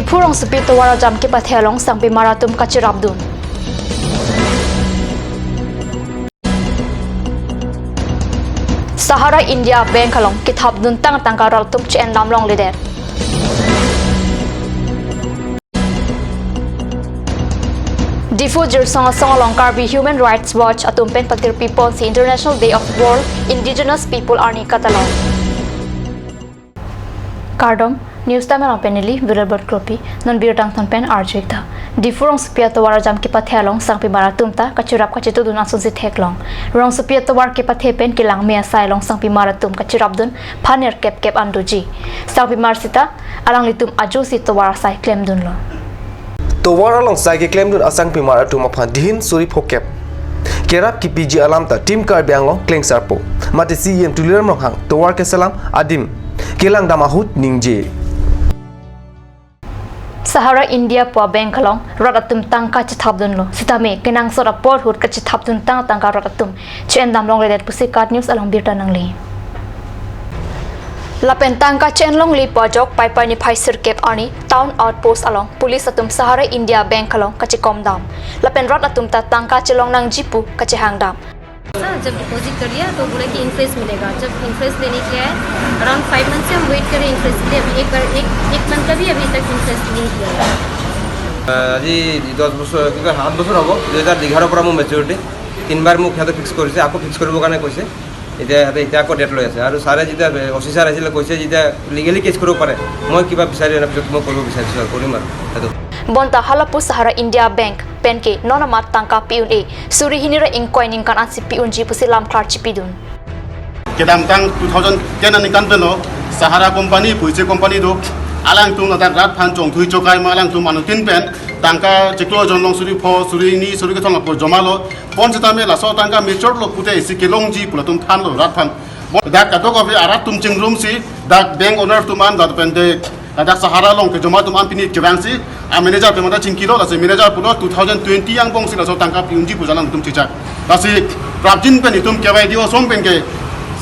Diphu rong supi towara jam ki pathelong sangpi maratum kachirabdun. Sahara India Bank along kithab dun tang tangka ral tum chen lamlong leader. Diphu Jirsong Song Karbi Human Rights Watch atum pen patir people si International Day of World Indigenous People arni katalong. Kardom News Time along penili Virabot Kropi non birtang thon pen arjekta. Diphu rong supia tawara jam ki pathelong sangpi maratum ta kachirap kachitu dun asun si theklong. Rong supia tawar ki pathe pen kilang mia sai long sangpi maratum kachirap dun phaner kep kep anduji. Sangpi marsita alang litum aju si tawara sai claim dun lo. Tawara long sai ke claim dun asang pimar atu maphan dihin suri phokep kerap ki PG alam ta team kar byang long kleng sarpo mate CM tuliram rong hang tawar ke salam adim kelang damahut ningje. Sahara India po bank long ratatum tangka chithab dun lo sitame kenang sora por hut ka chithab dun tang tangka ratatum chen dam long ledet pusi kat news along birta nangli. Lapen tangka chen long li pojok pai pai ni phai sir kep ani town outpost along police atum Sahara India Bank along kachi kom dam lapen rat atum ta tangka chelong nang jipu kachi hang dam. जब deposit कर लिया तो बोला कि interest मिलेगा। जब interest लेने के आए अराउंड 5 मंथ से हम वेट कर रहे हैं इंटरेस्ट के लिए। अभी एक बार एक मंथ का भी अभी तक इंटरेस्ट नहीं दिया। আজি 10 বছৰ কি কয় 7 বছৰ হ'ব 2011 পৰা মোৰ মেচিউৰিটি তিনিবাৰ মোক সিহঁতে ফিক্স কৰিছে, আকৌ ফিক্স কৰিবৰ কাৰণে কৈছে। এতিয়া সিহঁতে এতিয়া আকৌ ডেট লৈ আছে। আৰু ছাৰে যেতিয়া অফিচাৰ আহিছিলে কৈছে যেতিয়া লিগেলি কেছ কৰিব পাৰে, মই কিবা বিচাৰি অনাৰ পিছত মই কৰিব বিচাৰিছোঁ আৰু কৰিম আৰু সেইটো। Bonta halapu Sahara India Bank penke nona mat tangka piun e suri hinira ingkoining kan ansi piun ji pusi lam khlar chipidun. Kedam tang 2010 ani kan peno Sahara company puise company do alang tum na rat phan chong thui chokai ma alang tum anu tin pen tangka cheklo jon long suri pho suri ni suri ke thong po joma lo pon chita me la so tangka mechor lo pute isi kelong ji pula tum than lo rat phan dak ka dok arat tum ching room si dak bank owner tum an dat pen de dak Sahara long ke joma tum an pini kewang si a manager pe mata chingki lo la se manager pulo 2020 yang bong si la so tangka piunji pujalang tum chicha la si prabjin pen tum kewai dio song pen ke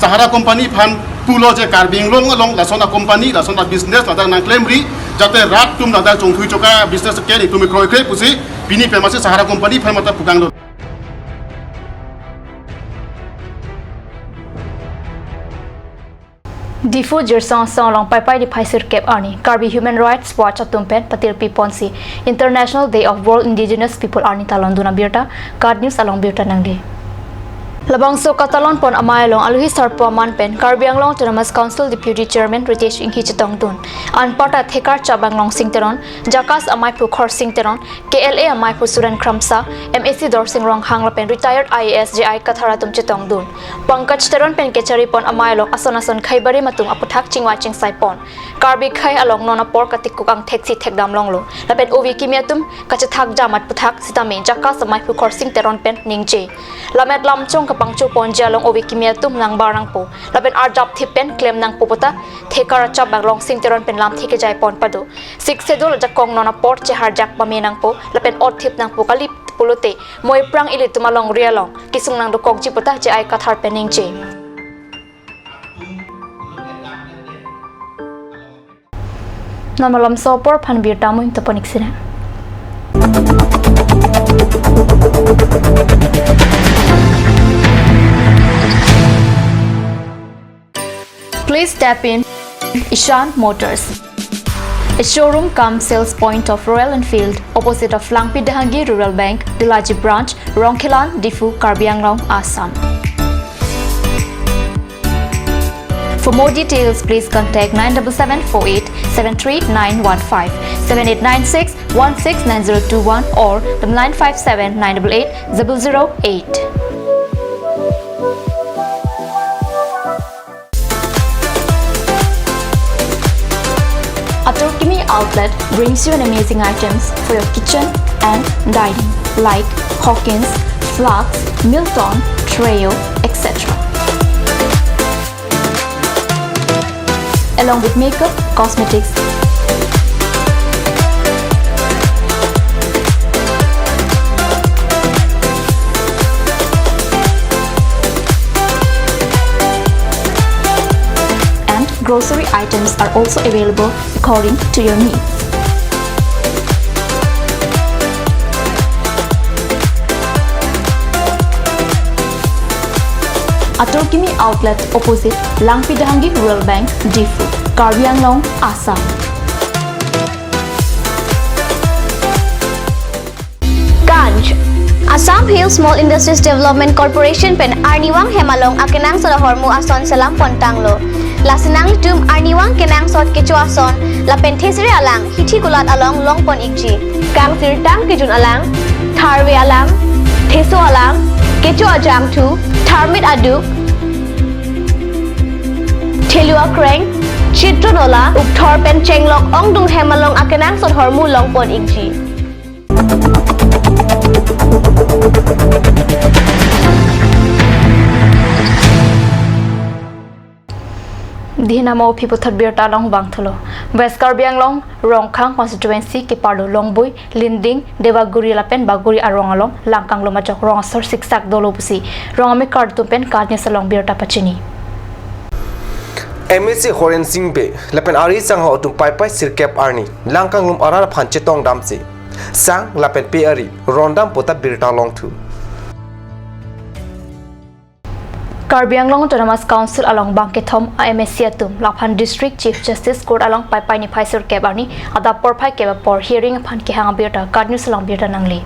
Sahara company phan pulo je karbing long long la sona company la sona business la nang claim ri jate rat tum la da chongthui choka business ke ri tumi kroi kroi pusi pini pe mase Sahara company phan mata pugang lo. Diphu Jirsong Song long pai pai di phaisir kep arni Karbi Human Rights Watch atum pen patir pi ponsi International Day of World Indigenous People arni talon duna birta card news along birta nangli. Labang so katalon pon amai long aluhi sarpo man pen Karbi Anglong Autonomous Council Deputy Chairman Ritesh Inghi chitong dun an pata thekar chabang long singteron jakas amai phu khor singteron KLA amai phu Suren Kramsa MAC Dorsing rong hang pen retired IAS JI Kathara tum chitong dun Pankaj teron pen kechari pon amai long ason ason khaibari matung aputhak chingwa ching sai pon Karbi khai along nona por katik kukang theksi thekdam long lo lapen ovi kimiatum kachathak jamat puthak sitame jakas amai phu khor singteron pen ningje lamet lamchong pangchu ponja long ovi kimia tum nang barang po lapen arjap thipen claim nang popota thekara chap bang long singteron pen lam theke jai pon padu six sedol jakong nona port chehar jak pame nang po lapen ot thip nang po kalip polote moi prang ili tumalong rialong kisung nang do kokji pota je ai kathar pening che. Namalam sopor phan bir tamuin toponik sina. Please tap in Ishan Motors, a showroom cum sales point of Royal Enfield, opposite of Langpi Dahangi Rural Bank, Dilaji Branch, Rongkhilan, Diphu, Karbi Anglong, Assam. For more details, please contact 97748 73915, 7896 169021 or 957 988 008. Aturkimi Outlet brings you an amazing items for your kitchen and dining like Hawkins, Flux, Milton, Treo, etc. Along with makeup, cosmetics, and grocery items are also available according to your needs. Atorkimi outlet opposite Langpi Dahangi Rural Bank, Diphu, Karbi Anglong, Assam. Ganj Assam Hill Small Industries Development Corporation pen Arniwang Hemalong akenang sod hormu ason salam pontanglo lasinang litum Arniwang kenang sod kecho ason lapen thesre alang hithi kulat along long pon ikji kang sir tang kijun alang tharwe alang theso alang kecho ajang thu tharmit adu thelua kreng chitronola ukthor pen chenglok ongdung Hemalong akenang sod hormu long pon ikji. Dhinamo Phiputhar Birta Long Bangtholo West Karbi Anglong Rongkhang constituency ke Parlo Longboi Linding Devaguri Lapen Baguri Arong Along Langkang Lomajok Rongsor Siksak Dolopusi Rongami Kartumpen Karni Salong Birta Pachini MSc Horen Singh be Lapen Ari Sangha Otum Pai Pai Sirkep Arni Langkang Lum Arar Phanche Tong Damsi Sang Lapen Pe Ari Rondam Pota Birta Long Thu Karbi Anglong Autonomous Council along Bangkethom MSc atum Laphan District Chief Justice Court along Pai Pai ni Phaisur Kebarni ada por phai keba por hearing phan ke hang birta Karni Salong birta nangli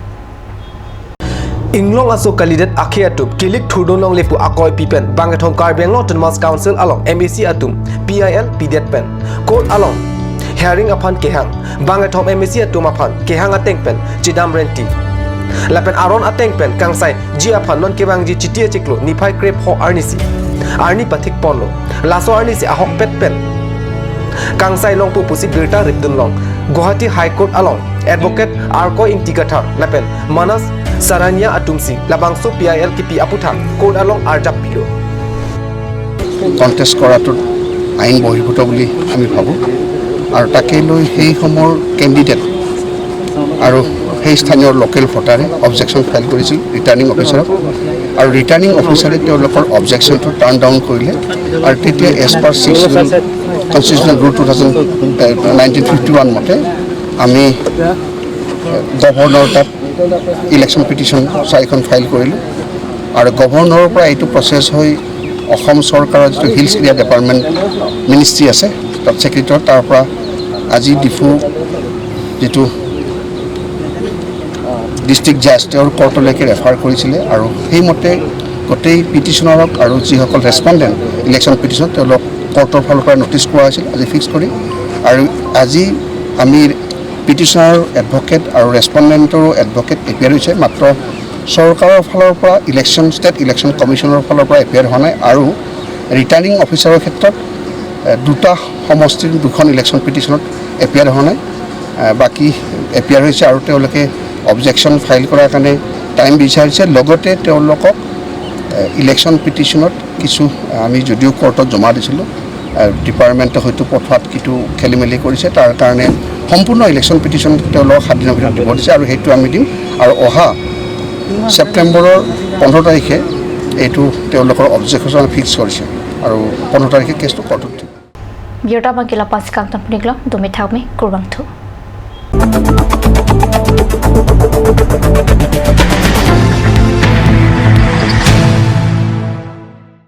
Inglong aso kalidat akhe atum kilik thudon long lepu akoi pipen Bangkethom Karbi Anglong Autonomous Council along MSc atum PIL PDet pen Court along hearing aphan kehang Bangkethom MSc atum aphan kehang ateng pen chidam renti Lapen aron ateng pen kangsai ji aphan non kebang ji chitia chiklo niphai krep ho arnisi arni pathik ponlo laso arnisi ahok pet pen kangsai long pu pusi birta ripdun long Guwahati High Court along advocate arko intikathar lapen Manas Saranya atumsi labangso PIL kipi aputha court along arjap pilo contest কৰাটো আইন বহিৰ্ভূত বুলি আমি ভাবো আৰু তাকে লৈ সেই সময়ৰ কেণ্ডিডেট আৰু সেই স্থানীয় লোকেল ভোটাৰে অবজেকশ্যন ফাইল কৰিছিল ৰিটাৰ্ণিং অফিচাৰক আৰু ৰিটাৰ্ণিং অফিচাৰে তেওঁলোকৰ অবজেকশ্যনটো টাৰ্ণ ডাউন কৰিলে আৰু তেতিয়া as per 6 constitutional rule 1951 মতে আমি গভৰ্ণৰ তাত ইলেকশ্যন পিটিশ্যন 4খন ফাইল কৰিলোঁ আৰু গভৰ্ণৰৰ পৰা এইটো প্ৰচেছ হৈ অসম চৰকাৰৰ যিটো হিলছ এৰিয়া ডিপাৰ্টমেণ্ট মিনিষ্ট্ৰী আছে তাত ছেক্ৰেটাৰী তাৰ পৰা আজি ডিফু যিটো ডিষ্ট্ৰিক্ট জাজ তেওঁৰ কোৰ্টলৈকে ৰেফাৰ কৰিছিলে আৰু সেইমতে গোটেই পিটিশ্যনাৰক আৰু যিসকল ৰেচপণ্ডেণ্ট ইলেকশ্যন পিটিশ্যন তেওঁলোক কোৰ্টৰ ফালৰ পৰা ন'টিছ কৰা হৈছিল আজি ফিক্স কৰি আৰু আজি আমি পিটিশ্যনাৰ এডভকেট আৰু ৰেচপণ্ডেণ্টৰো এডভকেট এপিয়াৰ হৈছে মাত্ৰ চৰকাৰৰ ফালৰ পৰা ইলেকশ্যন ষ্টেট ইলেকশ্যন কমিশ্যনৰ ফালৰ পৰা এপিয়াৰ হোৱা নাই আৰু ৰিটাৰ্ণিং অফিচাৰৰ ক্ষেত্ৰত দুটা সমষ্টিৰ দুখন ইলেকশ্যন পিটিশ্যনত এপিয়াৰ হোৱা নাই বাকী এপিয়াৰ হৈছে আৰু তেওঁলোকে অবজেকশ্যন ফাইল কৰাৰ কাৰণে টাইম বিচাৰিছে লগতে তেওঁলোকক ইলেকশ্যন পিটিশ্যনত কিছু আমি যদিও কোৰ্টত জমা দিছিলোঁ ডিপাৰ্টমেণ্টে হয়তো পঠোৱাত কিছু খেলি মেলি কৰিছে তাৰ কাৰণে সম্পূৰ্ণ ইলেকশ্যন পিটিশ্যন তেওঁলোকক 7 দিনৰ ভিতৰত দিব দিছে আৰু সেইটো আমি দিম আৰু অহা ছেপ্টেম্বৰৰ 15 তাৰিখে এইটো তেওঁলোকৰ অবজেকশ্যন ফিক্স কৰিছে আৰু 15 তাৰিখে কেছটো কোৰ্টত দিব বিয়টা বাকিলা পাঁচ কাংতন পুনিগল দমি থাকমি কুৰবাংথু।